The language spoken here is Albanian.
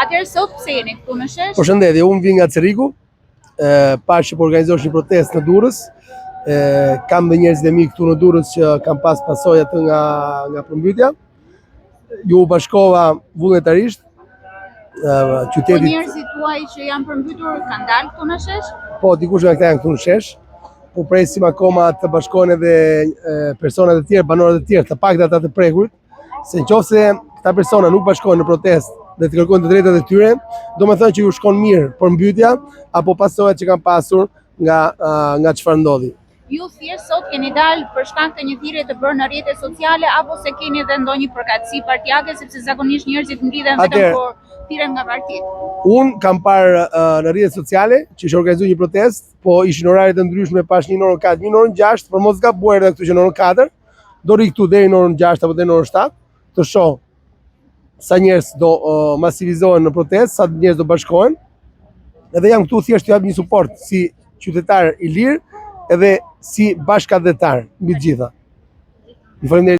Atëherë sot pse jeni këtu në shesh? Përshëndetje, unë vij nga Cërriku, ë pashë që po organizosh një protestë në Durrës. Ë kam dhe njerëzit e mi këtu në Durrës që kanë pas pasoja të nga nga përmbytja. Ju u bashkova vullnetarisht ë Po qytetit. njerëzit tuaj që janë përmbytur kanë dalë këtu në shesh? Po dikush nga këta janë këtu në shesh. Po presim akoma të bashkohen edhe e, personat e tjerë, banorët e tjerë, të paktën ata të prekurit, se nëse këta persona nuk bashkohen në protestë dhe të kërkojnë të drejtat e tyre, do të thënë që ju shkon mirë përmbytja apo pasojat që kanë pasur nga a, nga çfarë ndodhi. Ju thjesht sot keni dalë për shkak të një thirrje të bërë në rrjetet sociale apo se keni edhe ndonjë përkatësi partiake sepse zakonisht njerëzit mblidhen vetëm Atëherë- kur thirren nga partitë. Unë kam parë uh, në rrjetet sociale që ishte organizuar një protestë, po ishin orare të ndryshme, pash një në orën 4, një në orën 6, për mos gabuar edhe këtu që në orën 4, do rri këtu deri në orën 6 apo deri në orën 7, të shoh sa njerëz do uh, masivizohen në protestë, sa njerëz do bashkohen. Edhe jam këtu thjesht t'ju jap një suport si qytetar i lirë edhe si bashkatdhetar mbi të gjitha. Ju faleminderit.